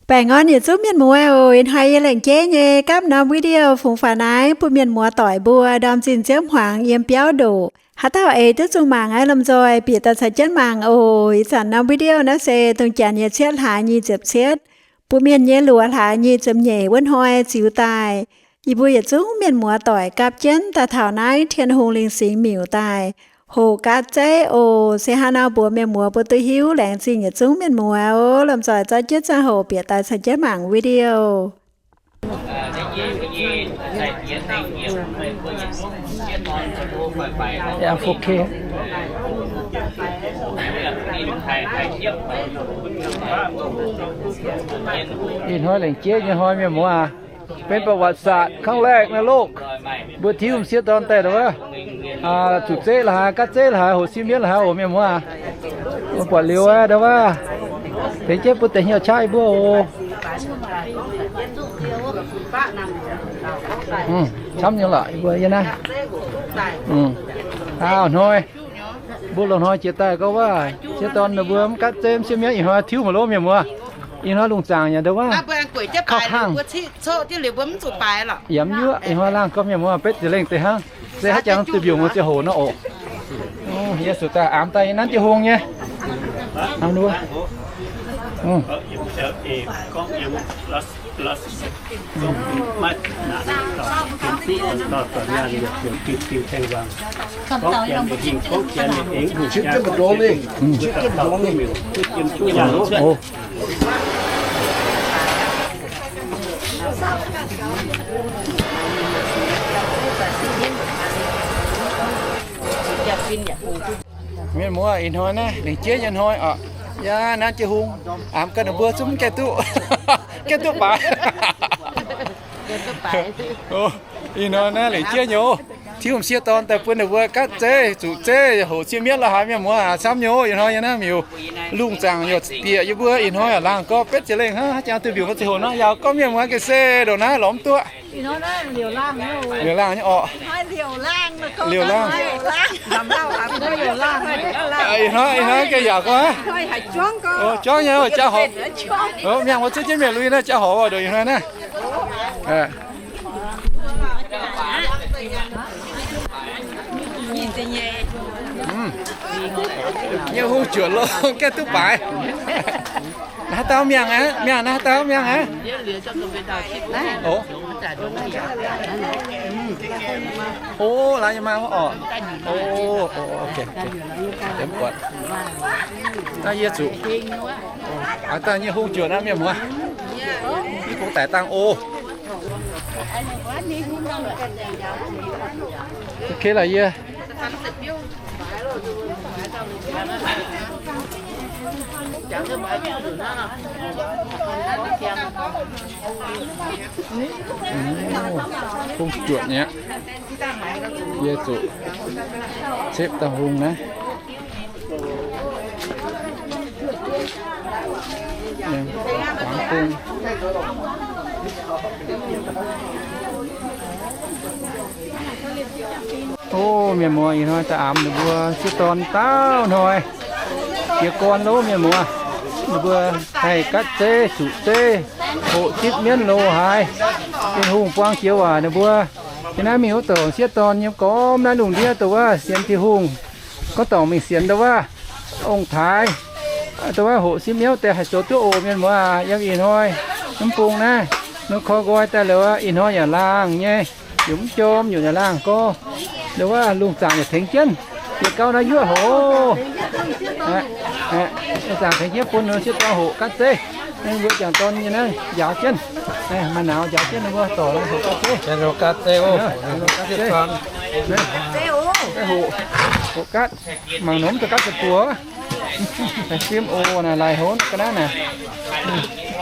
Baengh orn yietc zungv mienh muoz oc. Ih hnoi yie laengz jeiv nyei gapv norm video fungx faaux naaiv bun mienh muoz doic mbuo ndorm zinh ziouv hmuangx yiem biauv ndoqc. Haaix dauh eix duqv zuqc mangc aeqv, lomh nzoih bieqc daaih caux jienv mangc oc. Ih zanc norm video naaiv se dongh janx nyei cietv hlaax nyic ziepc cietv, bun mienh nyei luoqc hlaax nyic ziepc nyeic wuov hnoi ziux daaih. Yie mbuo yietc zungv mienh muoz doic gapv jienv daaih taux naaiv Tin-Hungh Lingh Singx Miuc daaih hoqc gatv zeiv oc. Se hnangv nor mbuox mienh muoz mbuo duqv hiuv. Laengz zingh yietc zungv mienh muoz oc. Lomh nzoih zorqv jienv ziangh hoc bieqc daaih caux jienv mangc video. Ih hnoi laengz jeiv nyei hnoi, mienh muoz aac. เป็นประวัติศาสตร์ ครั้งแรกในโลก mbuo tiuv m'sieqv dorn daaih ndau wuov, zuqc zeiv la'haaix, gatv zeiv la'haaix, hoqc sieqv mienv la'haaix oc, mienh muoz aac. Mbuo buatc liuz ndau wuov, tengx jienv bun deix hnyouv qaqv yie mbuo oc. Camv nyei lorqc yie mbuo yie naaiv. Auv hnoi, mbuo loz-hnoi jiex daaih gorngv wuov sieqv dorn ninh mbuo mv gatv zeiv m'sieqv mienv, ih hnoi tiuv mangc lov, mienh muoz. Ih hnoi lungh zaangc yaac ndau wuov, kauv hlaangh, yaac mv yuoqv. Ih hnoi laangh gorngv, mienh muoz, betv ziepc lengh deix hnangv. Se haaix jangx duih mbiungc wuov ziangh hoc nor oc. Yie zuqc daaih aamx daaih yie nanv jienv hung nyei. Mienh muoz, ih hnoi naaiv lengc jiex nyei hnoi oc. Yaac nanv jienv hung, aamx ganh ninh mbuo zungv gaengh duqv, gaengh duqv baaix. Ih hnoi naaiv lengc jiex nyei oc. Tiuv m'sieqv dorn daaih bun ninh mbuo gatv zeiv, zuqc zeiv, hoqc sieqv mienv la'haaix, mienh muoz aac, camv nyei oc. Ih hnoi yie naaiv miuc lungh zaangc yaac bieqc yie mbuo ih hnoi yaac laangh gorngv betv ziepc lengh hnangv, haaix jangx duih mbiungc wuov ziangh hoc nor, yaac gorngv mienh muoz ga'sie ndongc naaiv lorz mv duqv. Liouc laangh nyei orqc. Liouc laangh. Ih hnoi, ih hnoi gengh yaac gorngv, juangv nyei, jaa horpc. Mienh wuov zungv jienv mienh lui naaiv jaa horpc ndongc ih hnoi naaiv. Nyei hungh juoqc lo gaengh duqv baaix. Naaiv haaix dauh miangh aqv? Miangh naaiv haaix dauh miangh aqv? O, laaix nyei maa orqc. O, o, ok, ok. Naaiv yie zuqc, aav daaih nyei hungh juoqc naaiv mienh muoz. Yie kungx daic dangh o. Ok laaix yie. Hungh juoqc nyei aqv. Yie zuqc cepv dangh hungh naaiv. O, mienh muoz, ih hnoi daaih aamx ninh mbuo sieqv dorn dauh hnoi. Jiez gorn lo mienh muoz, ninh mbuo haih gatv zeiv, zuqc zeiv, hoqc zipv mienv lo haaix. Tin-Hungh buang jiex waac ninh mbuo. Yie naaiv mingh wuov douc sieqv dorn yiem gormx naaiv lungh ndiev dongh wuov sienx Tin-Hungh, gorngv dorngc mingh sienx dongh wuov ong-taaix, dongh wuov hoqc sipv miouv deix haih zoux duqv oc mienh muoz aac. Yiem ih hnoi mv bung naaiv, nor koi nqoi daaih liuz ih hnoi yaac laangh nyei, yaac mv jom, yaac laangh gorx. Dongh wuov lungh zaangc yaac tengx jienv, yietc gauh naaiv yuoqv hoc. Lungh zaangc tengx jienv bun ninh sieqv dorn hoqc gatv zeiv. Ninh mbuo jangc dorn nyei naaiv njaaux jienv, maaih nauz njaaux jienv ninh mbuo dorc hoqc gatv zeiv. Hoqc gatv, mangc nor mv duqv gatv deix buoz. Fim oc, naaiv laaix hoz ga'naaiv naaic.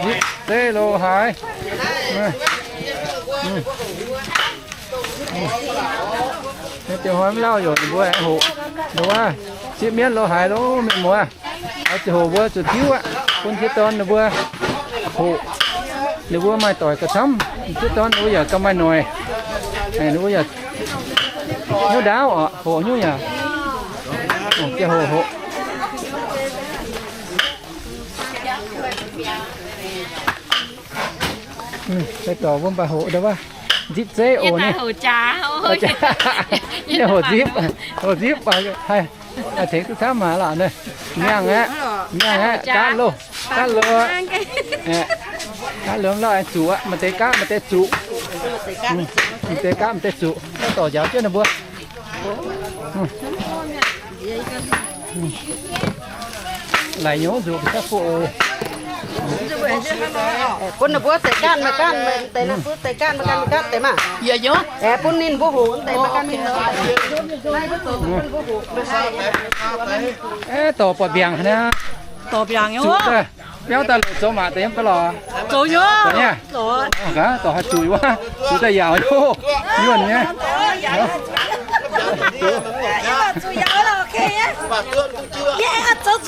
Zipv zeiv lo haaix. Naaiv deix hnoi mv lauh yaac ninh mbuo aengx hoqc, nduov, zipv mienv lo haaix lo mienh muoz. Oix zuqc hoqc mbuo zuqc tiuv aqv, bun sieqv dorn ninh mbuo hoqc. Ninh mbuo maaih doic gauh camv, sieqv dorn ninh mbuo yaac gauh maaih noic. Ninh mbuo yaac hnyouv ndaauv oc, hoqc hnyouv yaac, hoqc, hoqc. Daaih dorc mbuo mv baac hoqc ndau wuov nzipv zeiv oc. Ninh hoqc nzipv, hoqc nzipv, haih tengx duqv camv maah lorqc. Mbiangh aqv, mbiangh aqv, gaatv loh, gaatv loh, gaatv loh lorqc, zuqc aqv, maaih deix gaatv maaih deix zuqc. Maaih deix gaatv maaih deix zuqc, dorc njaaux jienv ninh mbuo. Laic nyungc nzuqc ga'naaiv fuqv oc. Bun ninh mbuo deix ganh maaih ganh, deix naaiv fuqv deix ganh maaih ganh, ganh deix maah. Aeqv, bun ninh mbuo hoqc deix maaih ganh ninh. Aeqv, dorc buatc mbiaangc haic niaa. Dorc mbiaangc nyei. Biauv daaih longc zoux maac deix yiem ga'lorqc. Zoux nyei. Dorc haih zuqc wuov, zuqc daaih yaauc nyei, yuonh nyei.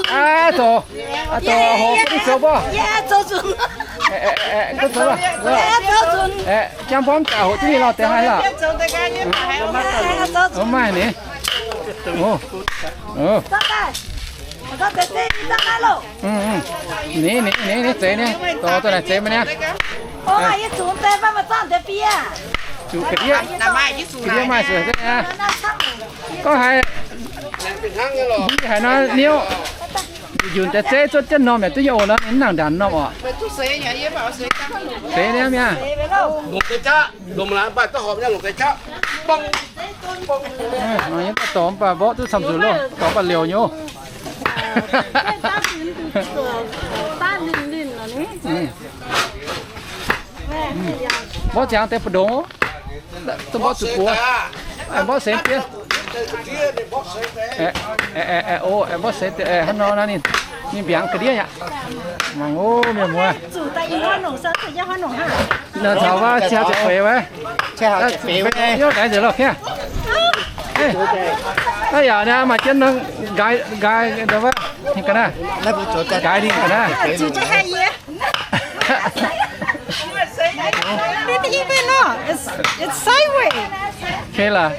Aav, dorc, aav, dorc, hoqc duqv zoux mbuo. Aeqv, jangv mbuo mv daaih hoqc duqv nyei lorqc, deix haaix lorqc. Maaih ni. Ni, ni, ni, ni, zeiz ni, dorc daaih naaic zeiz maiv niaa. Zuqc ga'ndiev, ga'ndiev maaih suonc niaa. Gorngv haiz, haiz nor niouv, njunc deix zeiv zuotv jienv normh yaac duqv nyei oc nor, ninh mv nangc ndanc normh oc. Zeiz niaa mi'aqv. Dorc mv baac mborqv duqv camv zuqc loh, dorc mv baac liouc nyei oc. Mborqv ziangx deix mbu'ndongx, duqv mborqv zuqc buoz. Mborqv seix diev. Aeqv, mborqv seix diev hnangv nor, ninh mbiaangx ga'ndiev aqv. Mangc oc mienh muoz. Nor taux wuov cia ziepc feix wuov. Yie daix nzengc lorh kengv. Naaiv yaac naaiv maaih jienv nqaai, nqaai wuov, ga'naaiv, nqaai ninh ga'naaiv. It's, it's sideways. Okay lah.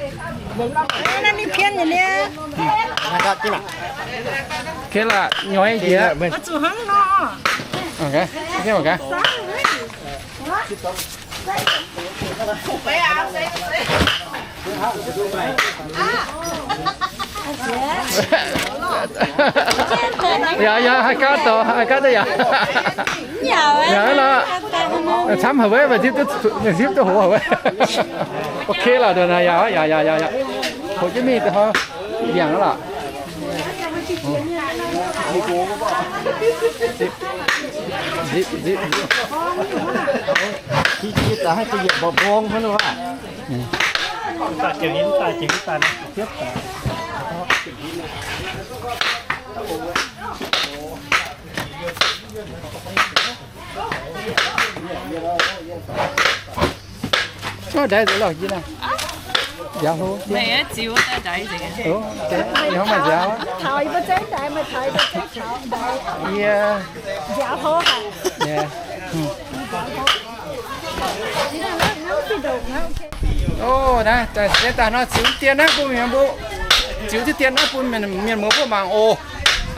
Okay lah, nyoi jiex. Okay, okay. Yaac, yaac, haih gaatv dorc, haih gaatv duqv yaac. Yaac lorqc. Camv haic weic, zipv duqv, zipv duqv hoz haic weic. Okay lorqc, yaac, yaac, yaac, yaac. Hoqc jienv mingh deix hnoi, mbiaangc lorqc. Zipv, zipv, zipv. Ndaix nzengc lorqc, nziaaux hlo. Yie, nziaaux hlo. Naaiv, daaih nor ziux dien naaiv bun mienh mbuo, ziux deix dien naaiv bun mienh muoz mbuo mangc oc.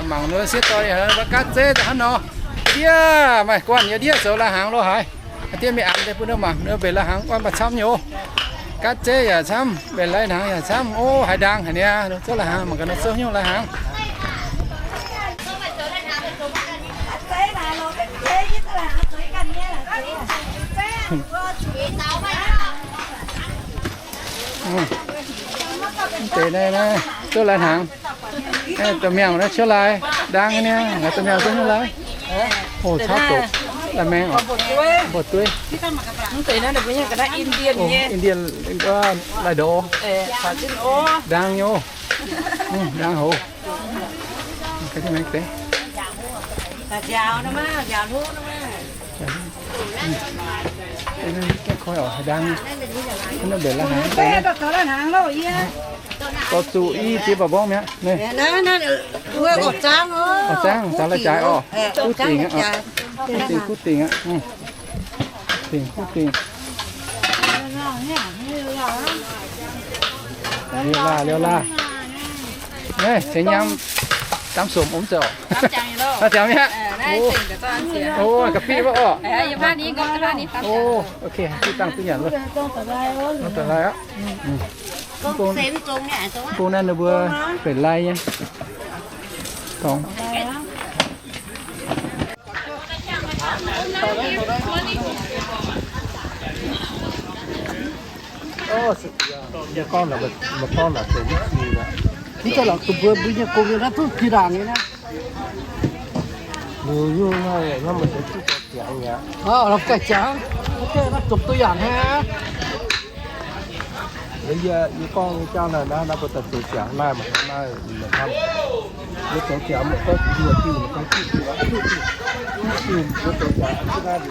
Mangc nor sieqv dorn mbuo gaatv zeiv daaih hnangv nor. Ndiev maaih guanh nyei ndiev zoux lai-hnaangx lo haaix. Diev mingh an deix bun mbuo mangc, mbuo mbenc lai-hnaangx guanh maaih camv nyei oc. Gaatv zeiv yaac camv, mbenc lai-hnaangx yaac camv. Ov, haaix ndaang haic niaa, zouv lai-hnaangx mangc gaax nor zouv hnyouv lai-hnaangx. Deix naaiv, naaiv zouv lai-hnaangx. Domh miangh naaiv ciouv lai, ndaang nyei, domh miangh zouv hnyouv lai. Oc, caux doqc lai-maengx oc, mbu'ndongx dueiv. Indian, lai-ndoqv. Ndaang nyei oc. Ndaang hoz. Koi oc, ndaang. Dorh zuqc i ziex baac mborngv mi'aqv. Oc, zaangv, zaangv lai-jaaix oc. Kuv dingc aqv. Kuv dingc, kuv dingc aqv. Dingc, kuv dingc. Liouh laah, liouh laah. Naaiv cingx nyaam, dam somc omv zoux. Jangx mi'aqv. O, ga'fiev wuov orqc. O, ok, fiev dangh duqv nyanc wuov. Daaih lai aqv. Bung naaiv ninh mbuo benx lai nyei. Dorngx. Mv baac lorqc, mbuo, mbuo nyei gong naaiv duqv jiex ndaangc nyei naaiv. Liuz nyungc naaiv, naaiv meih duqv zoux ziangx mi'aqv. Aa, la'guaih ziangx, naaiv zomc duqv yangh hnangv. Yie, yie gorngv nyei jauv naaiv, naaiv mbuo daaih zoux ziangx naaiv, maaih hnangv naaiv, maaih hnangv. Mbuo zoux ziangx mv gorngv njuov diuh, mv gorngv diuh, diuh, diuh, mbuo zoux ziangx naaiv.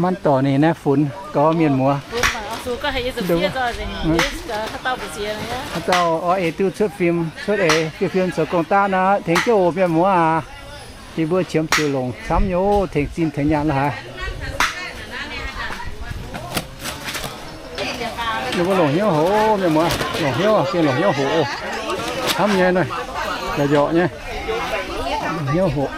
Manv dorc ninh naaiv funx gaux mienh muoz. Haaix dauh oix eix duqv cuotv fim, cuotv eix, fim, fim zoux gong daav nor, tengx jienv oc mienh muoz aac. Yie mbuo qiemx ziux longc camv nyei oc, tengx zinh tengx nyaanh la'haaix. Ninh mbuo longc hnyouv hoc, mienh muoz, longc hnyouv, gengh longc hnyouv hoc oc. Camv nyei naaiv, la'yorqc nyei, longc hnyouv hoc.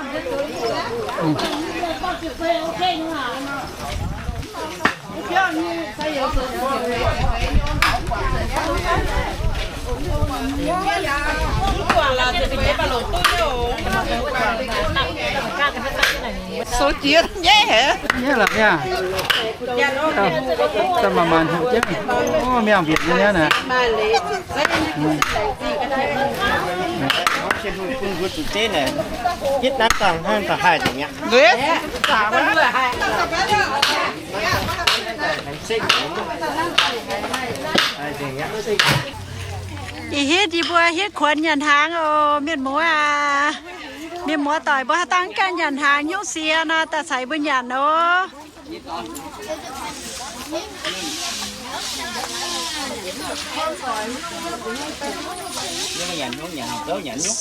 Sou jiex nyaiv haic. Nyaiv lorqc mienh. Daaih maanc-maanc heuc jienv. O, mienh mbietc nyei naaiv. Gitv naaiv dangh hnangv da'haih nzengc aqv. Ih hitv yie mbuo hitv kuonx nyanc hnaangx oc, mienh muoz aac. Mienh muoz doic mbuo haaix dauh ganh nyanc hnaangx nyungc sie nor, daaih caux yie mbuo nyanc oc.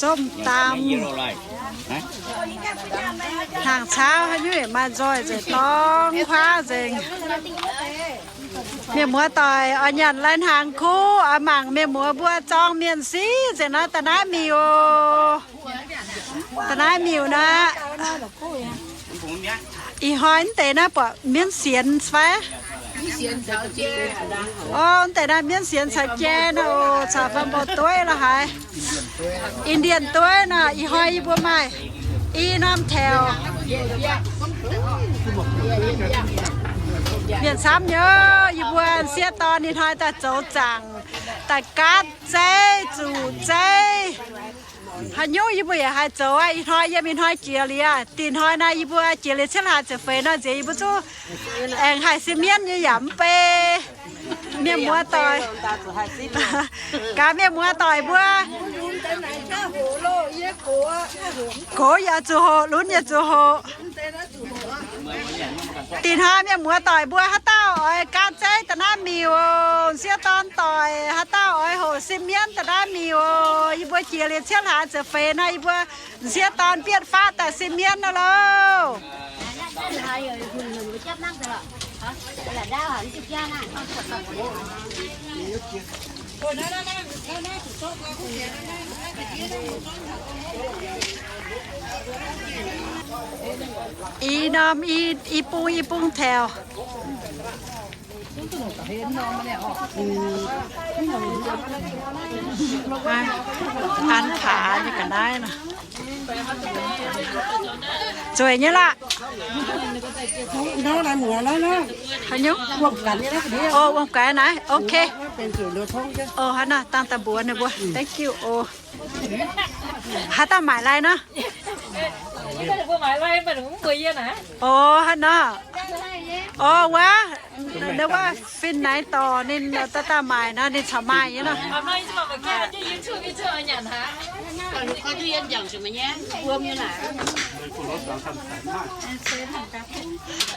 ส้มตำ hnaangx cauv haaix nyungc yaac maaih nzoih nzengc, dorng huaav nzengc. Mienh muoz doic oix nyanc lai hnaangx kuv, oix mangc mienh muoz mbuo zorng mienh sic nzengc nor, da'naaiv miuc oc. Da'naaiv miuc nor, ih hnoi mv deix naaiv buatc mienv sienx fai? O, mv deix naaiv mienv sienx caux jai nor oc, caux bambo dueiv la'haaix, Indian dueiv nor. Ih hnoi yie mbuo maaih i norm taux mienh camv nyei. Yie mbuo sieqv dorn ih hnoi daaih zoux zaangc, daaih gaatv zeiv, zuqc zeiv. Haaix nyungc yie mbuo yaac haih zoux aqv. Ih hnoi yiem ih hnoi jiex liuz, dih hnoi naaiv yie mbuo jiex liuz cietv hlaax ziepc feix nor, nziex yie mbuo zungv aengx haih se mienv nyei yaac mv bei. Mienh muoz doic, gaax mienh muoz doic mbuo, gox yaac zuqc hoqc, lunx yaac zuqc hoqc. Dih hnoi mienh muoz doic mbuo haaix dauh oix gaatv zeiv da'naaiv miuc, sieqv dorn doic haaix dauh oix hoqc se mienv da'naaiv miuc. Yie mbuo jiex liuz cietv hlaax ziepc feix nor, yie mbuo sieqv dorn bietv faqv daaih se mienv nor loh. I norm i, i bung i bung taux. An paax nyei ga'naaiv nor. Zueiz nyei lorqc. Haaix nyungc? O, wuom-gaix naaiv. Ok. O, haaix nor dangh daaih mbuox ninh mbuo. Thank you o. Haaix dauh maaic lai nor? O, haaix nor? O, wuov, ninh wuov fin naaiv dorh ninh daaih daaih maaic nor, ninh caux maaih nyei nor.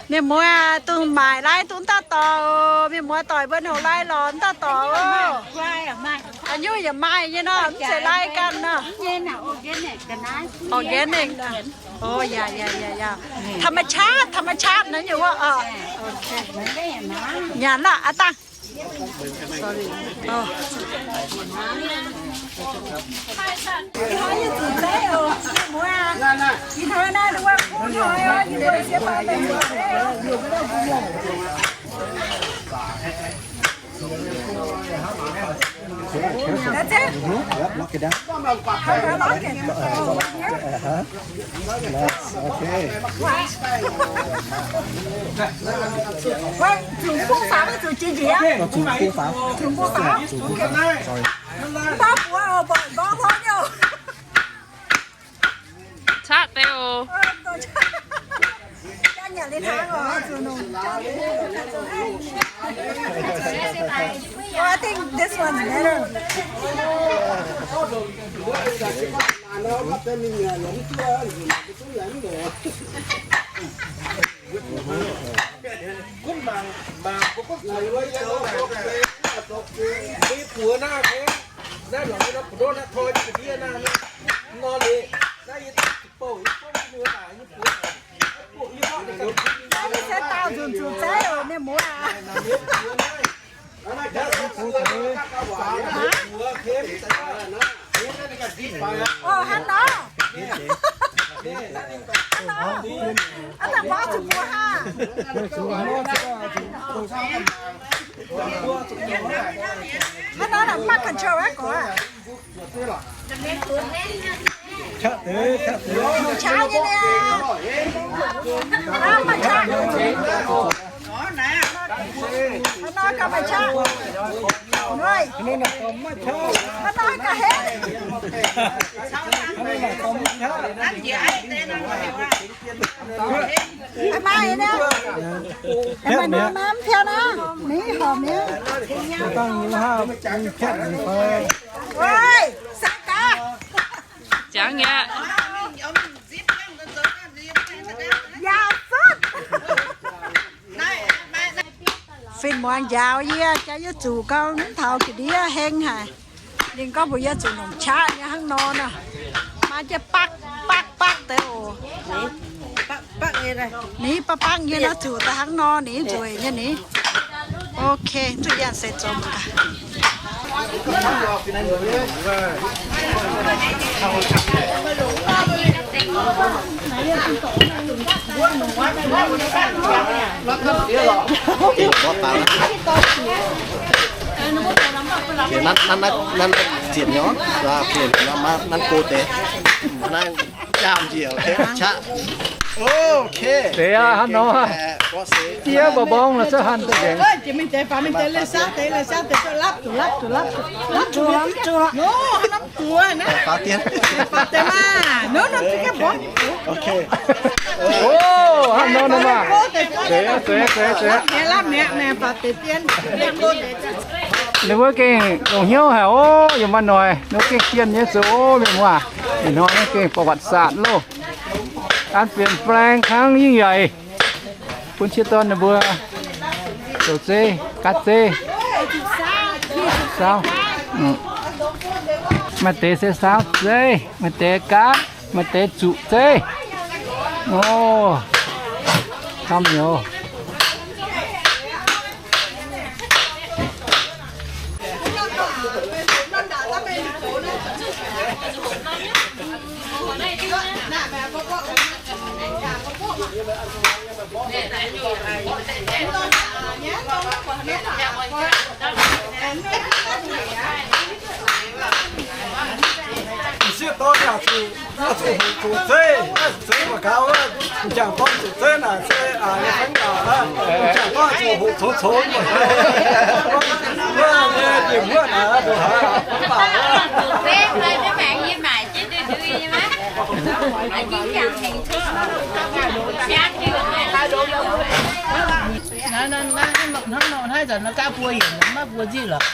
Mienh muoz dongh maaic lai dongh daaih dorh, mienh muoz doic mbuo nongc lai lorz daaih dorh oc. Haaix nyungc yaac maaih nyei nor, mv zeiz lai ganh nor. Organic nor. O, yaac, yaac, yaac, yaac. Thảo mộc chát, thảo mộc chát nor nyei wuov oc. Nyanc lorqc aqv dangh. That's it? Mm-hmm. Yep, lock it down. How do I lock it? Oh, right here? Uh-huh. Yes, okay. Wait, zuqc bung faaux, zuqc jiex njiec? Zuqc bung faaux. Zuqc bung faaux? Sorry. Mv baac mbuo oix mborqv hlo nyei. Qaqv deix oc. Oh, I think this one's better. Gunv mangc, mangc mbuo gunv zuqc mbuo nyei zoux naaic, mbuo nyei buoz naaiv, naaiv lorqc, naaiv mbu'ndongv naaiv toi nyei ga'ndiev naaiv, nor liqc naaiv yie zuqc bouh yie bouh nyei naaic, yie buoz naaic, yie buoz yie horpc ninh ganh. Naaiv se daauh nzunc zuqc zeiv oc, mienh muoz aac. Naaiv buoz naaiv, naaiv buoz naaiv, naaiv buoz kem. Oc, hnangv nor. Hnangv nor. Hnangv nor, mborqv zuqc mbuo haah? Hnangv nor, mv baac control aqv gorx. Qaqv nyei niaa. Hnangv nor, qaqv. Hnangv nor gauh maaih qaqv. Hnangv nor gauh henv. Maiv maaih niaa. Maiv maaih nor, maiv maaih mv pianv aqv. Mingh horpc mi'aqv. Oi, sai gaax. Jangx mi'aqv. Yaac zutv. Fin-muangx njaaux yie, jaax yie zuqc gau mv taux ga'ndiev heng haic. Ninh gorngv mbuox yie zuqc longc qaqv nyei hnangv nor nor. Maaih jienv bakv bakv bakv deix oc. Ninh bakv bakv nyei nor zuqc daaih hnangv nor, ninh nzueic nyei ninh. Ok, zuqc yangh seix zomx daaih. Naaiv, naaiv, naaiv, naaiv ziepc nyei, naaiv go deix, naaiv jaam njiec, qaqv. Ok. Deix aqv, hnangv nor. Diev mborqv mborngv nor, cuotv hanh deix nzengc. Ok. Oc, hnangv nor nor maah. Zeiz, zeiz, zeiz. Ninh mbuo gengh longc hnyouv haic oc, yiem maiv noic, ninh mbuo gengh jienh nyei zoux oc, mienh muoz. Ih hnoi naaiv gengh ประวัติศาสตร์ loh. An เปลี่ยนแปลง ครั้งยิ่งใหญ่ bun sieqv dorn ninh mbuo zoux zeiv, gaatv zeiv. Saauv. Maaih deix se saauv zeiv, maaih deix gaatv, maaih deix zuqc zeiv. Oc, camv nyei oc. Sieqv dorn yaac zuqc, zuqc hoqc zoux zeiv, zuqc zeiv mangc gaax wuov, m'jangc dorn zuqc zeiv naaic se aac, yie fenv gaax aqv. M'jangc dorn zuqc hoqc coux coux nyei. Wuov nyei diex muoqv naaic, zuqc haaix, fenv gaax aqv. Naaiv, naaiv, naaiv, hnangv nor, naaiv zanc naaiv gaav buo yienc maiv buo nziqv lorqc.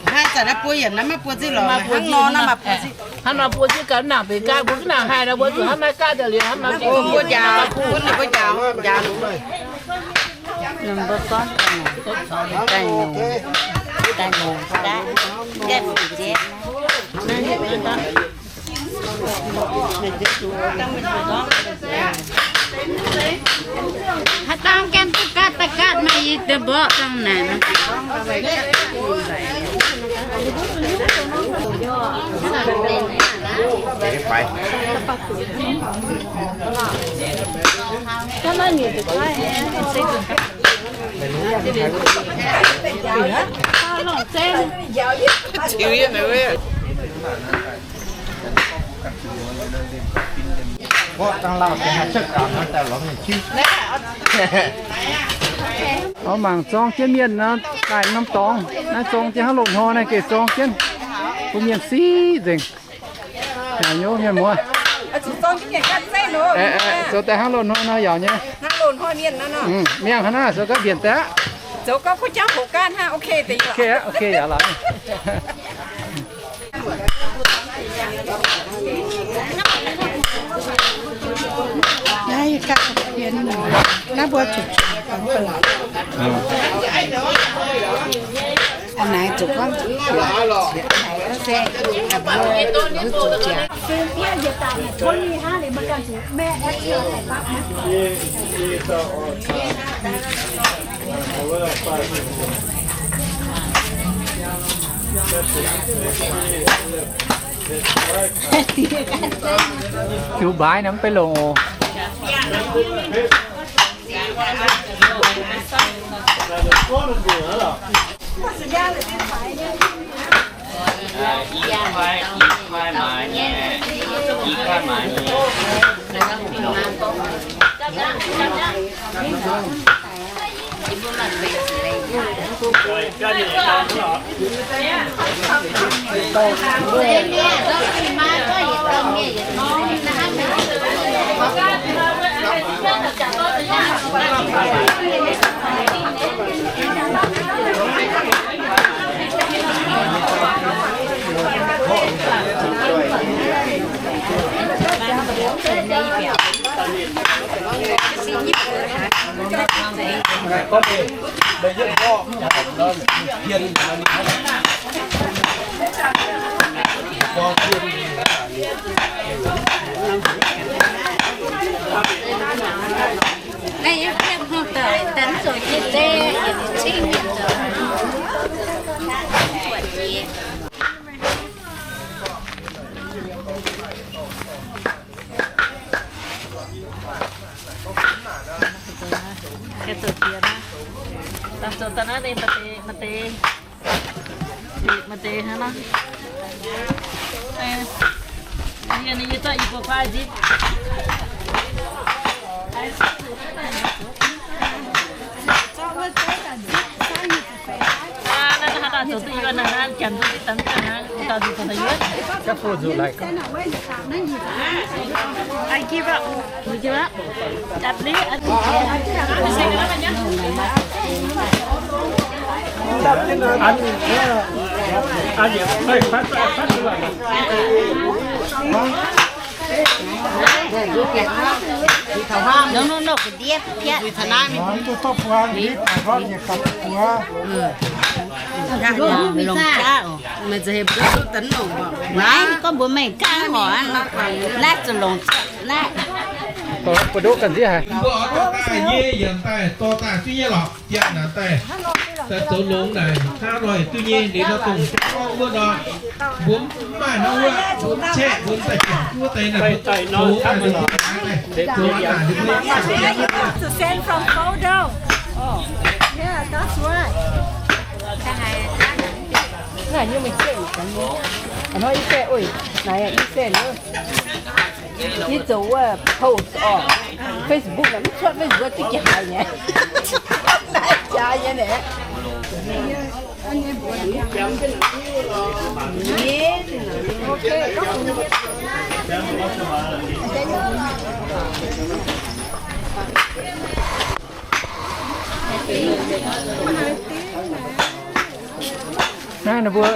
Naaiv zanc naaiv buo yienc naaiv maiv buo nziqv lorqc. Hnangv nor naaiv maaih buo nziqv. Hnangv nor buo nziqv gaax, nangc benx gaav, mbuo gunv nangc haih nor, mbuo zuqc hnangv naaiv gaav daaih liuz hnangv nor. Mbuo njaaux, mbuo njaaux, njaaux. Mbuo gorngv daaih nyungc, daaih nyungc daaih, daaih fu'jueiv. Haaix dauh gaengh duqv gaatv daaih gaatv maaih i deix mborqv dongh naaic. Oix mangc zorng jienv mienh nor, daaih norm dorngx naaiv zorng jienv hnangv loz-hnoi naaiv gengh zorng jienv, bun mienh siqv nzengc. Yaac nyei mienh muoz, zoux daaih hnangv loz-hnoi nor yaac nyei. Mienh hnangv naaiv zoux gaax mbienc daaih aqv. Ok aqv, ok yaac laaix. Naaiv mbuo zuqc, a'naaiv zuqc gorngv, a'naaiv se, zuqc jaax. Ziux mbaaix nor mv bei longc oc. Maaih deix, maaih deix hnangv nor. Ninh yie zorqv i buo fai nzipc. Naaiv haaix dauh zoux duqv yie naaiv, naaiv janx duqv dangh naaiv, dauh nzipc dangh yuoqv. Ai, give up. Mbuo oix dorh daaih nyei yiem daaih dorh daaih nyei lorqc, ziangh naaic daaih, daaih zoux longx naaic, hnangv nor duqv nyei. Liuz nor dongh gorngv wuov nor, mbuo mv maaih hnangv wuov, mbuo mv caeqv, mbuo mv daaih janx wuov deix naaic, mbuo zoux naaic, mbuo zoux naaic, mbuo To send from photo. Oh, yeah, that's right. Naaiv yie mingh send, naaiv yie send, yie zoux wuov post oc. Facebook naaic mv cuotv, Facebook duqv jaaix haic nyei. Naaiv jaax nyei naaic. Naaiv ninh mbuo,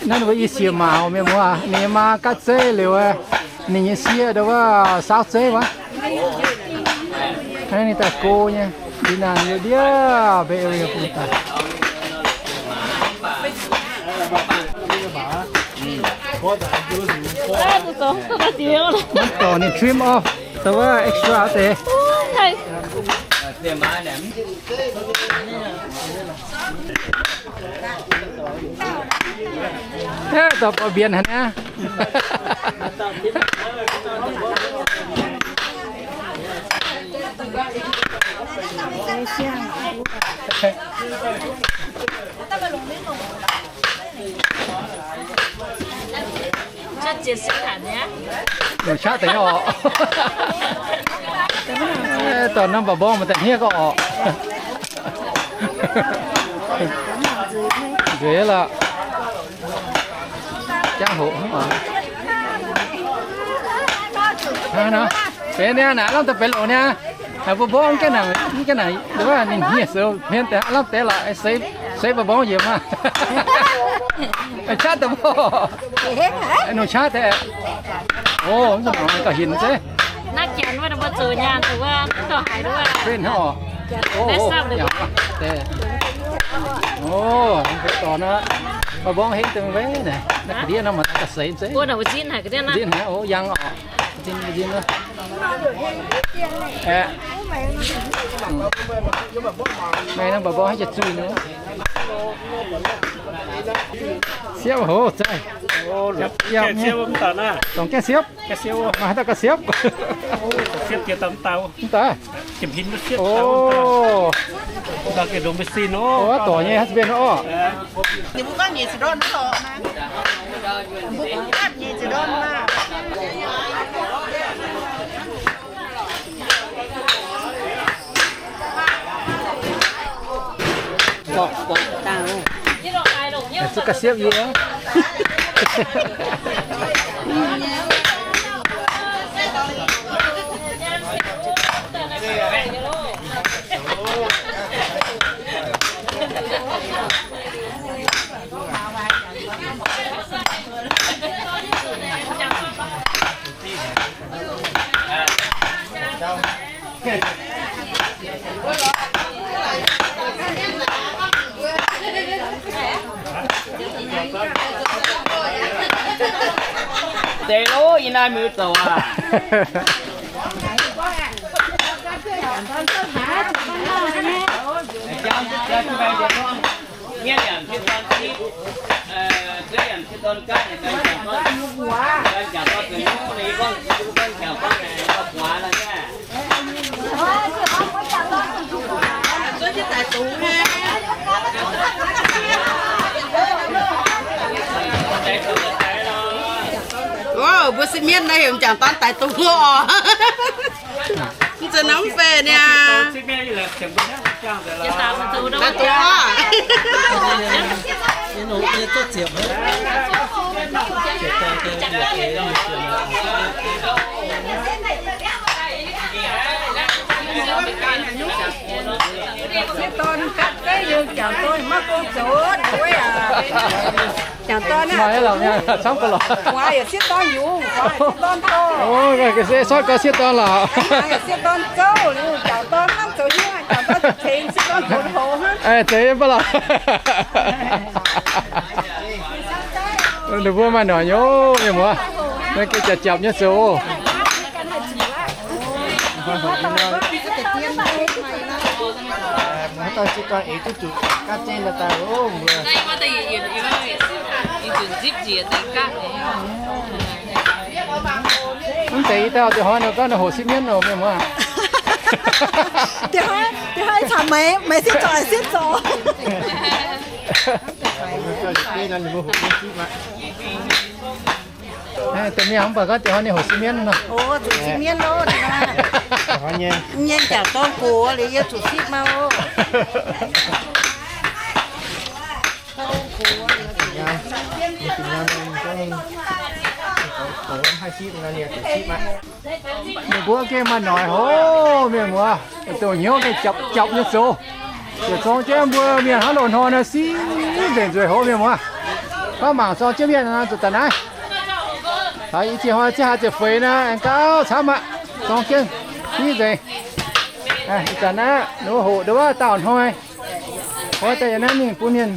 naaiv ninh mbuo i sieqv mauz mienh muoz, ninh nyei maa gaatv zeiv liuz, ninh nyei sieqv ndau wuov saauv zeiv wuov. Naaiv ninh daaih go nyei, ndin naaic liuz ndiev mbe area bun daaih. Mv dorh ninh trim off, ndau wuov extra deix. Ih, dorh bau mbienx haic niaa. Longc qaqv deix oc. Dorh norm ba'mbong maaih da'hniev gorqv oc. Nzueic lorqc. Jangv hoc. Hnangv nor, benx niaa, naaic lamh daaih benx longc niaa. Haiz mbuo mborqv mv gaengh nangc, mv gaengh nangc, wuov ninh hniev sou hmien deix lamh deix lorqc, seix, seix ba'mbong njiec maah. Qaqv deix mborqv. Nongc qaqv deix. O, mv zuqc mangc gauh hinc zeiv. Naaiv janx wuov mbuo zoux nyaanh zuqc wuov, mv dorh haiz duqv wuov. Benx hnangv oc. O, naaiv sapv deix. O, mbuo dorh naaiv, ba'mbong hengx deix maiv naaic, naaiv ga'ndiev nor maaih ga'seix zeiv. Nzin haic, o, yangh oc. Nzin, nzin oc. Aeqv, maengx norm ba'mbong haaix jiex zuih nor. Siepv hov zaih. Dorngc gaengh siepv. Maaih haaix dauh gauh siepv? Mv daaih. O, dorngc nyei haaix mbenc oc. Zuqc ga'siepv yie. Deix loh, yie naaiv mingh zoux aac. Mienv yaac sieqv dorn zipv, zueiv yaac sieqv dorn gaatv, yaac ganh jangx dorn, ganh jangx dorn zengx nyungc, yie gorngv, yie gorngv jangx dorn, yie gorngv guaax lorh nyei. Mbuo se mienv naaiv heuc jangx dorn daic dungz oc. Mv zeiz norm mv fei niaa. Sieqv dorn gapv zeiv yie jangx dorn maiv gong zoux wuov aqv. Jangx dorn aqv, guaax yaac sieqv dorn yungz, guaax sieqv dorn dorh. Sieqv dorn lorqc. Jangx dorn hnangv zoux hiuv, jangx dorn tengx sieqv dorn zoux hoz hnangv. Zeiz mv baac lorqc. Ninh mbuo maaih noic nyei, mienh muoz. Naaiv gengh jaax-japc nyei zoux. Mv dauh sieqv dorn eix duqv zuqc gapv zeiv daaih oc mbuo. Mv zeiz ih dauh dieh hnoi ninh gorngv ninh hoqc sipv mienv oc, mienh muoz. Dieh hnoi, dieh hnoi caux maengx, maengx sieqv zorc, sieqv zorc. Da'mienh mv baac gorngv dieh hnoi ninh hoqc sipv mienv nor. Zuqc sipv mienv loh. Nyei jangx dorn gox liuz yie zuqc sipv maah oc. Ninh mbuo gengh maaih noic hov, mienh muoz, dongh hnyouv gengh japc japc nyei zoux. Yietc zungv jienv mbuo mienh hnangv loz-hnoi nor siv nzengc nzueic hov, mienh muoz. Gorngv mangc zorng jienv mienh nor zuqc daaih naaiv. Taux i ziex hnoi ziex hlaax ziepc feix nor aengx gauh camv aqv. Zorng jienv siv nzengc. Ih zanc naaiv ninh mbuo hoqc nduov wuov daauh hnoi. Oix daaih yiem naaiv mingh bun mienh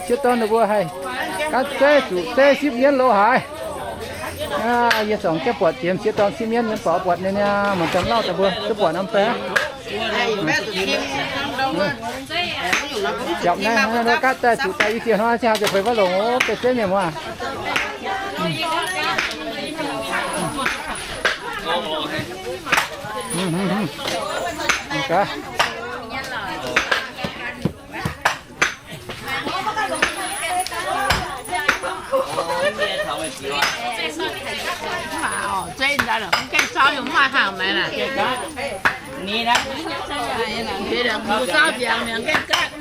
sieqv dorn ninh mbuo haih gapv zeiv zuqc zeiv sipv mienv loz haaix. Yie zorngc jienv buatc jiex sieqv dorn sipv mienv nyei, buatc nyei niaa, mangc gaax lauh daaih mbuo duqv buatc norm baeqv. Biauv naaiv, naaiv gatv daaih zuqc daaih i ziex hnoi, se haih ziouc feix maiv longc oc, deix zeiv mienh muoz. Zeiv mv gaengh saauv yaac mv maaih hangh maengx naaic. Nzuqc saauv ziangx mi'aqv, gaengh gatv.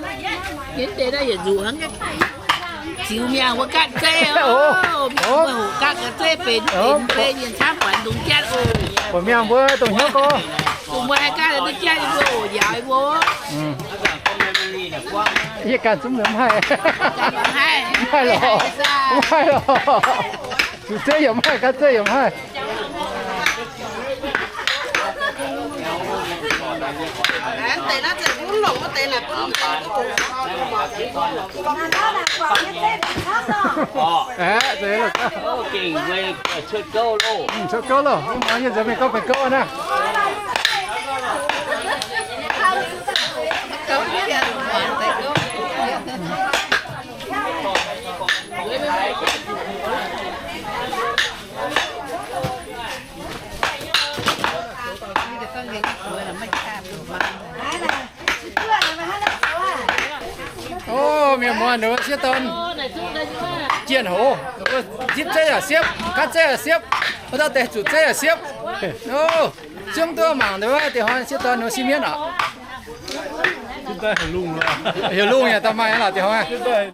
Ginv deix naaiv yietc nzuqc hnangv, ziux mi'aqv, mbuo gatv zeiv oc. Mbuo hoqc gatv ga'zeiv benx benx benx nyienc camv buatc ndongc jatv oc. Buatc mi'aqv mbuo dongh hnyouv gorx. Dongh mbuo haih gatv duqv jatv yie mbuo oc, njaaux yie mbuo. Yie ganh zungv mv haih. Mv haih lorqc. Mv haih lorqc. Zuqc zeiv yaac mv haih, gatv zeiv yaac mv haih. Aeqv, cuotv gouv loh, mv muangx yie nzuonx mingh gouv benx gouv naaiv. Ov, mienh muoz, ninh mbuo sieqv dorn jienh hoz, ninh mbuo zipv zeiv yaac siepv, gatv zeiv yaac siepv, wuov dauh deix zuqc zeiv yaac siepv. Ov, zungv duqv mangc deix wuov deix hnoi sieqv dorn ninh mbuo sieqv mienv oc. Heuc lungh yaac daaih maaih lorqc deix hnoi.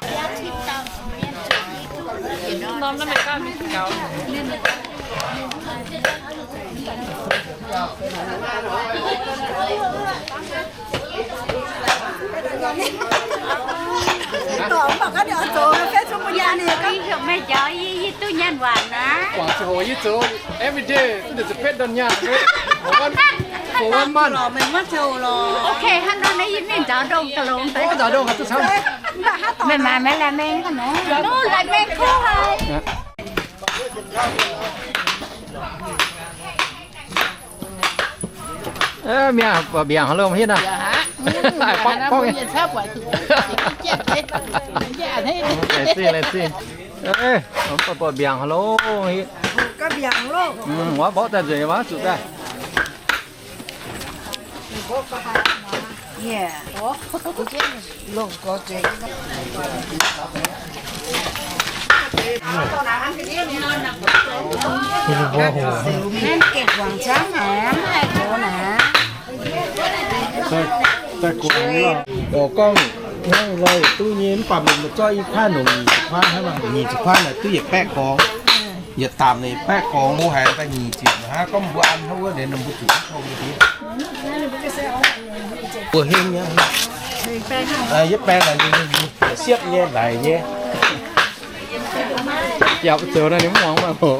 Yie heuc meih njaaux yie, yie duqv nyaanh waanc naaiv. Guangc ziangh hoc yie zoux every day duqv nyic ziepc betv ndorn nyaanh. For one, for one month. Okay, hnangv nor naaiv yie mingh nzaaux ndongh ga'longx daaih. Nzaaux ndongh ga'longx camv. Meih maaiz maiv laih mengh ga'nor. Nor laih mengh kuv haic. Mi'aqv, buatc mbiaangc haaix lomh hitv naaiv. Laengz zingh, laengz zingh. Buatc mbiaangc haaix lomh hitv. Wuov mborqv daaih nzueic, mborqv zuqc daaih. Gorngv hnangv loi duqv nyei, mv baac meih zorqv i kuaaiv nongc nyic ziepc kuaaiv, hnangv nyic ziepc kuaaiv naaic duqv yietc baeqv gorngv. Yietc daamc naaic yietc baeqv gorngv, mbuo haiz daaih nyic ziepc hnangv, gorngv mbuo an hnangv wuov liuz, ninh mbuo zuqc mv tong nyei. Mbuo heng nyei. Yietv baeng naaic ninh siepv nyei, laic nyei. Yaac zoux naaiv ninh mv muangx maah.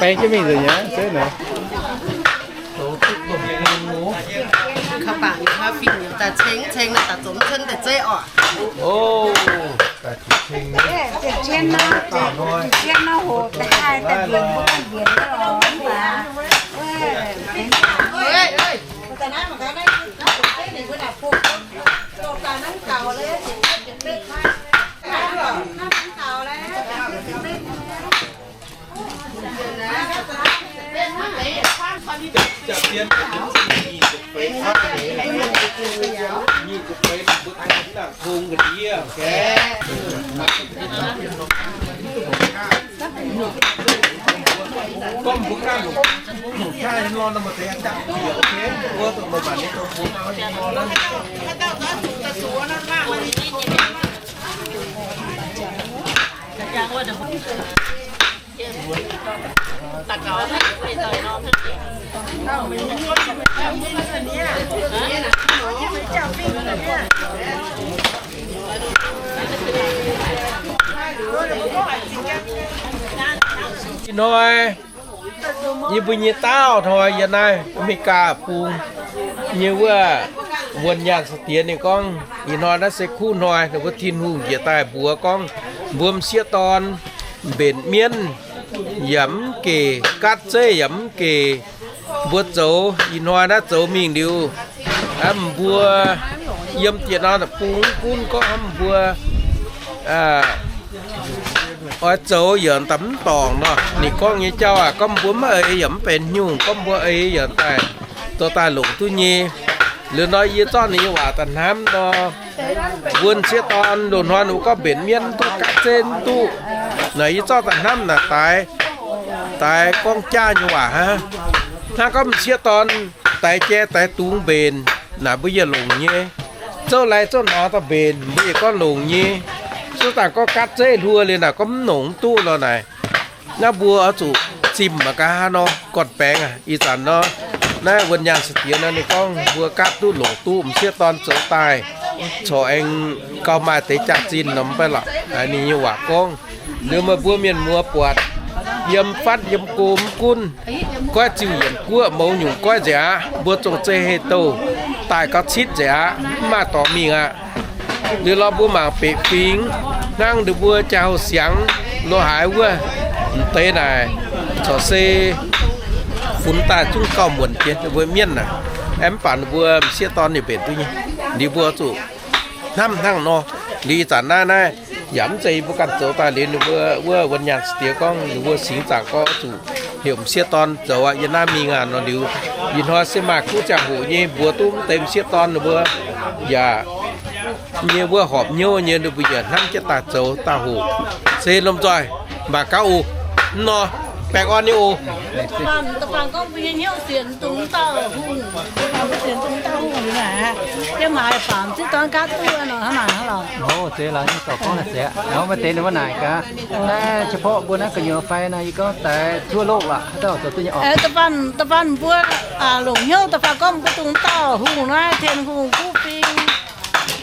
Baeng jienv mingh nzengc nyei, zeiv naaic. Kaux bangc ninh hnoi fingx liuz daaih ceng ceng naaic daaih zoux mv cuotv deix zeiv oc. Zien nor, zien nor hoc daaih daaih mbienc mbuo ganh mbienc nyei oc, mv baac Ih hnoi yie mbuo nyei daauh hnoi yiem naaiv America bung nyei wuov wuonh nyaanh saa-diex ninh gorngv, ih hnoi naaiv se kuv hnoi, ninh mbuo Tin-Hungh njiec daaih mbuox gorngv, mbuo m'sieqv dorn mbenc mienv yaac mv geh, gatv zeiv yaac mv geh. Mbuo zoux ih hnoi naaiv zoux mingh liuz, Hnamv mbuo yiem dieh norm deic-bung gunv gorngv hnamv mbuo oix zoux yaac daaih mv dorngc nor. Ninh gorngv nyei jauv aac, gorngv mbuo mv eix yaac mv benx nyungc, gorngv mbuo eix yaac daaih zoux daaih longc duqv nyei. Liuz nor yie zorqv ninh nyei waac daaih hnamv nor, mbuo m'sieqv dorn loz-hnoi ninh mbuo gorngv mbenc mienv mv duqv, gaatv zeiv mv duqv. Naaic yie zorqv daaih hnamv naaic daix, daix gorngv jaav nyei waac hnangv. Hnangv gorngv m'sieqv dorn daix jai daix dungz mbenc naaic mbuo yaac longc nyei. Zouv lai zouv hnaangx daaih mbenc mbuo yaac gorngv longc nyei. Zouv dangh gorngv gaatv zeiv hluo liuz naaic gorngv mv longc mv duqv lorh naaic. Naaiv mbuo oix zuqc zimh mangc gaax hnangv nor gorn-baengx aac. Ih zanc nor, naaiv wuonh nyaanh sa'diex nor ninh gorngv mbuo gaatv duqv longc duqv, m'sieqv dorn zoux daaih corc aengx gauh maaih deix jaax-zinh nor mv baac lorqc. Haiz ninh nyei waac gorngv, liuz meih mbuo mienh muoz buatc, yiem fatv yiem go mv gunv, goiv ziuh yienc guoqv mouz nyungc goiv nzengc aqv, mbuo zong zeiv hei douh daaih gauh citv nzengc aqv, mv maaih dorngx mingh aqv. Liuz lorz mbuo mangc beqc fingx hnangv ninh mbuo jaa-houh siangx lo haaix wuov, m'deix naaic corc se funx daaih zungv gauh muonc jiex ninh mbuo mienv naaic. Aeqv, mv baac ninh mbuo m'sieqv dorn ninh mbenc duqv nyei. Liuz mbuo zuqc hnamv hnangv nor. Liuz ih zanc naaiv naaiv yaac mv zeiz yie mbuo ganh zoux daaih. Liuz ninh mbuo wuov wuonh nyaanh sa'diex gorngv ninh mbuo singx zaangc gorngv zuqc heuc m'sieqv dorn zoux aqv. Yie naaiv mingh aac nor liuz, ih hnoi se maaih kuv ziangh hoc nyei mbuox duqv mv deix m'sieqv dorn ninh mbuo yaac nyei wuov horpc hnyouv nyei, ninh mbuo yaac hnamv jienv daaih zoux daaih hoc. Se lomh nzoih mangc gaax oc. Mv nor, baengh orn nyei oc. Da'faanh gorngv mbuo nyei hnyouv sienx dongh dauh hungh, mbuo sienx dongh dauh hungh liuz naaic, yiem haaix faaux m'sieqv dorn gaatv duqv nor hnangv naaic hnangv lorqc. Oc, zeiz laaix nyei dorc gorngv naaiv zeiz. Maaih deix ninh mbuo naaic gaax, naaiv เฉพาะ mbuo naaiv gu'nyuoz fai naaiv, yie gorngv daix ทั่วโลก lorqc, haaix dauh zoux duqv nyei orqc. Da'faanh, da'faanh mbuo longc hnyouv da'faanh gorngv mbuo dongh dauh hungh naaiv, Tin-Hungh kuv fing,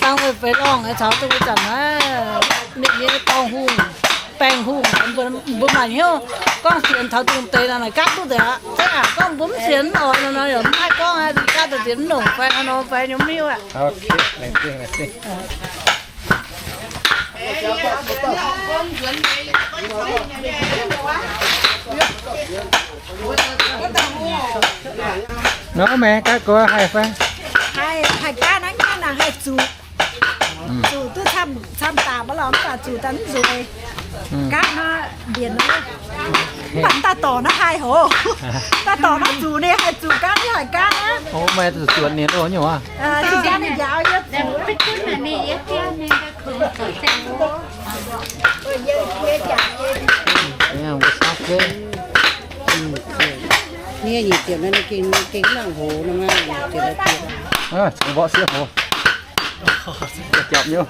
dangh weic feix lorngh caux dongh mbuo zanc naaiv ninh nyei dorngh hungh, baengh hungh, mbuo maaih hnyouv gorngv sienx taux dongh deix nor naaic gaatv duqv nzengc aqv. Zeiz aac, gorngv mbuo mv sienx mv oix nor, nor yaac mv haih gorngv aqv. Ninh gaatv daaih sienx mv longc fai nor, fai nyei mv hiuv aqv. Nor meih gaatv gox haih fai? Haih, haih gaatv naaiv, gaatv naaic haih zuqc. Zuqc duqv camv, camv daaih maiv lorz mv baac zuqc daaih mv nzueic. Gaatv nor mbienc nor. Mv baac daaih dorc naaiv haih hoc. Daaih dorc naaiv zuqc ninh haih zuqc gaatv, ninh haih gaatv aqv. Meih zuqc zuotc ninh loh nyungc aqv. Ninh gaatv ninh njaaux yie zuqc. Mbuo saauv zeiv. Nyie nyic ziepc naaiv gengh, gengh mv nangc hoc nor maah, nyic ziepc naaiv dieh. Cingx mborqv sieqv hoc. Japc nyei.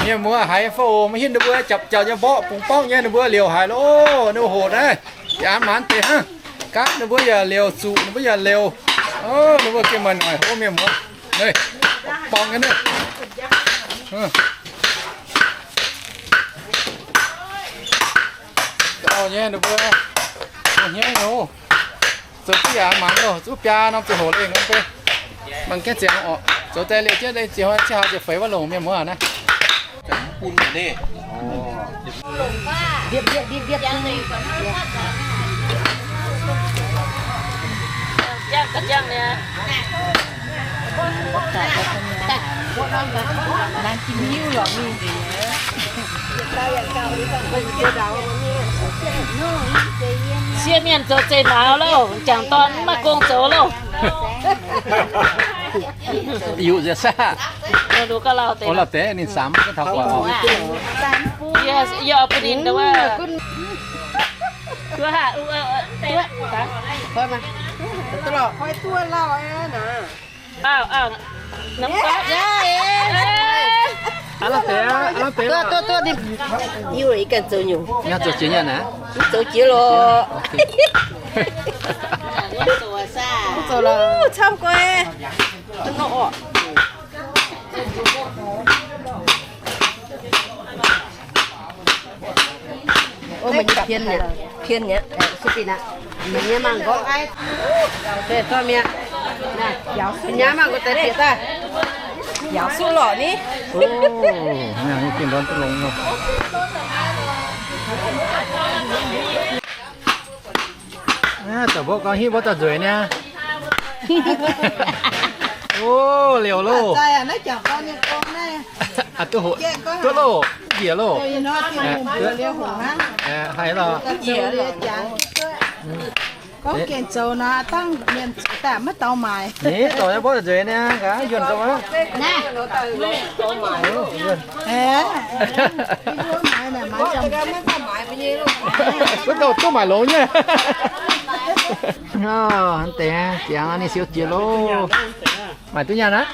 Mienh muoz haiz fai oc, maiv hiuv ninh mbuo japc jauv nyei mborqv bungx borngv nyei ninh mbuo liouc haic loh, ninh mbuo hoc naaiv, yaac maanc deix hnangv. Gaatv ninh mbuo yaac liouc, zuqc ninh mbuo yaac liouc. Ninh mbuo gengh maaih noic hov mienh muoz. Borngz nyei naaiv. Orv nyei ninh mbuo, hnyouv nyei oc. Zoux duqv yaac maanc loh, zuqv biaa norm ziangh hoc lengh norm bei. Mangc gaengh ziangx oc. Zoux daaih liouh jienv lengh ziangh hoc, ziangh hoc ziepc feix wuov longc mienh muoz naaiv. Yie mienh zoux zeqc maaz loh, jangc dorn maiv gong zoux loh. Yuqc nziex saah? Lauh deix ninh samx taux gu'nguaaic oc. Yie oix bun ninh Aav, aav, aav, deix, aav, deix. Yie ganh zoux nyungc. Zoux jiex nyei naaic? Zoux jiex loh. Zoux loh, camv guai. Ov, meih nyei pien mi'aqv, pien mi'aqv. Meih nyei mangc nqorngv aiv. Meih nyei mangc nqorngv deix bieqc daaih. Yaac suv lorqc ni. Ov, mienh nyei gengh ndorn duqv longx nor. Aav, dauh mbuo gorngv hitv mbuo dauh nzueic niaa. Ov, liouh loh. Duqv loh, njiec loh. Haih loh. Gorngv gengh zoux nor, dangh mienh daaih maiv daux maaic. Ni dorh nyei mbuo nzueic niaa, gaax yuonh zoux aqv. Wuov dauh duqv maaic longx nyei. Hnangv deix ziangx ninh siou jiex loh. Maaic duqv nyaanh aqv.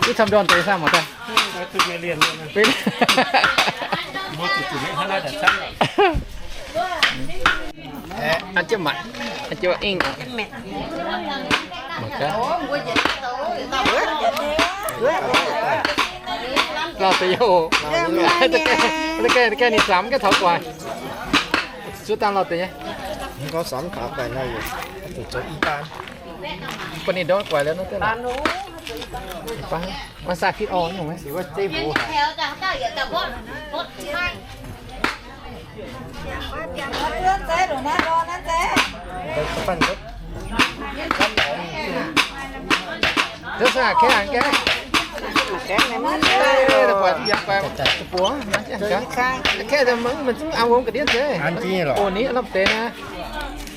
Duqv camv ndorn deix saah, mangc daaih. An jienv maaic, an jienv maaic. Lauh deix yie oc. Gaengh ninh samx gaengh taux guaax. Zuov dangh lauh deix nyei. Bun ninh ndorm guaax liuz nor duqv lorqc. Maiv saa fit orv nyungc. Duqv saa kengx an gaengh. Ih, buatc yangh guaax buoz, kengx mv mengh maiv zungv an wuom ga'ndiev nzengc. Ov, ni lamh deix naaiv.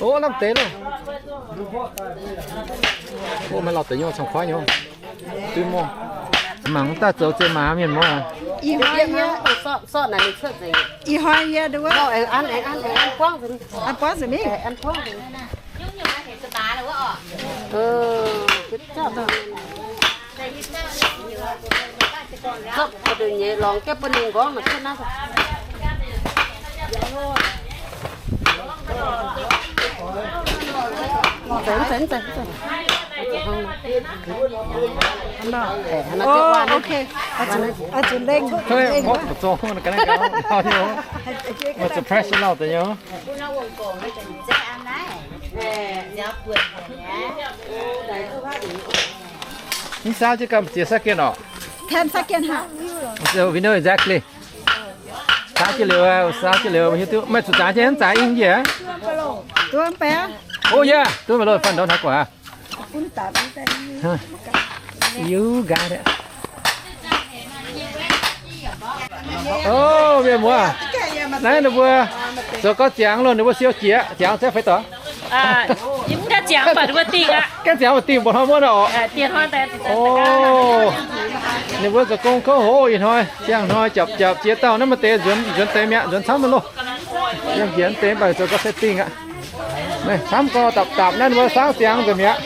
Ov, lamh deix loh. Ov, maiv lauh deix nyei, cong-koiv nyei. Duqv mv, mangc daaih zoux zeqc maaz mienh muoz. Ih hnoi yie, ih hnoi yie, an buangv nzengc mingh. Ov, okay. Aa zuqc lengh, lengh. Surprise lauh deix nyei. Mv saauv jienv ganh ziex saauv gien orqc? Ten saauv gien haic. We know exactly. Saauv jienv liuz, saauv jienv liuz, hiuv duqv meih zuqc zaaix jienv, zaaix i njiec. Duqv mv bei aqv. Oh yeah, duqv mv bei loh, fanh ndorm haaix guaax. You got it. Ov, mienh muoz, naaiv ninh mbuo zoux gau ziangx loh, ninh mbuo siou jiex, ziangx ziangx feix doic. Gaengh ziangx mv dingh, mba'hnoi muonv oc. Ov, ninh mbuo zoux gong kouv hoz ih hnoi, ziangh hnoi japc japc jiex dauh naaiv maaih deix nzuonx, nzuonx deix mi'aqv, nzuonx camv loh. Yangh njiec deix mv baac zoux gau se dingh aqv. Camv gau dapc dapc naaiv ninh mbuo saauv ziangx nzengc mi'aqv.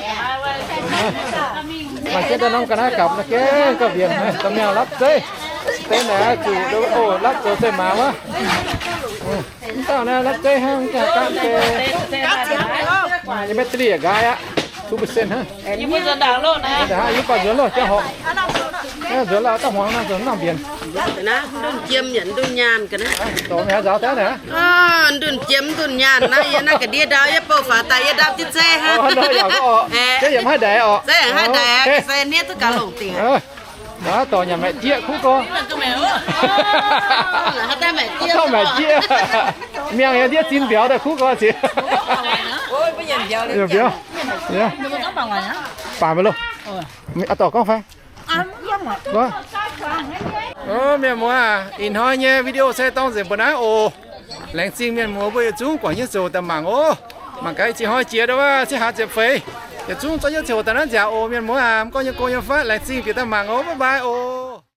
Mangc jienv daaih norm ga'naaiv gapv naaiv gengh gauh mbienc, domh miangh lapv zeiv. Deix naaic zuqc oc, lapv zoux zeqc maaz wuov. Mv dauh naaiv lapv zeiv hnangv, mv gaengh gaatv se, yie maiv dili yaac nqaai aqv, two percent hnangv. Yie mbuo nzuonx ndaangc loh, jangx horpc. Nzuonx lauh daaih hmuangx nor, nzuonx nangh mbienc. Ndunh jiem yaac ndunh nyaanh ga'naaiv. Dorngx haaix nzaaux daaih naaic? Ndunh jiem ndunh nyaanh naaiv, yie naaiv ga'ndiev ndau yie bouh faaux daaih yie ndau diqv zeiv hnangv. Zeiv yaac maiv haih ndaix oc. Zeiv yaac maiv haih ndaix, se hniev duqv gaax longc dingc. Dorh nyanc maengc jieqv kuv gorx. Dorh maengc jieqv. Miangh yaac ndiev zin mbiauz daaih kuv gorx ziqc. Mbiauz. Baac meih loh. Dorh gorngv fai. Mienh muoz, ih hnoi nyei video se dorng nzengc mbuo naaiv oc. Laengz zingh mienh muoz mbuo yietc zungv guangc jienv ziouc daaih mangc oc. Mangc gaax zinh hnoi jiex ndau wuov, cin hlaax ziepc feix, yietc zungv zorqv jienv ziouc daaih naaiv nziaauc oc. Mienh muoz aac, mv gorngv yie go yie fatv, laengz zingh bieqc daaih mangc oc. Bye bye oc.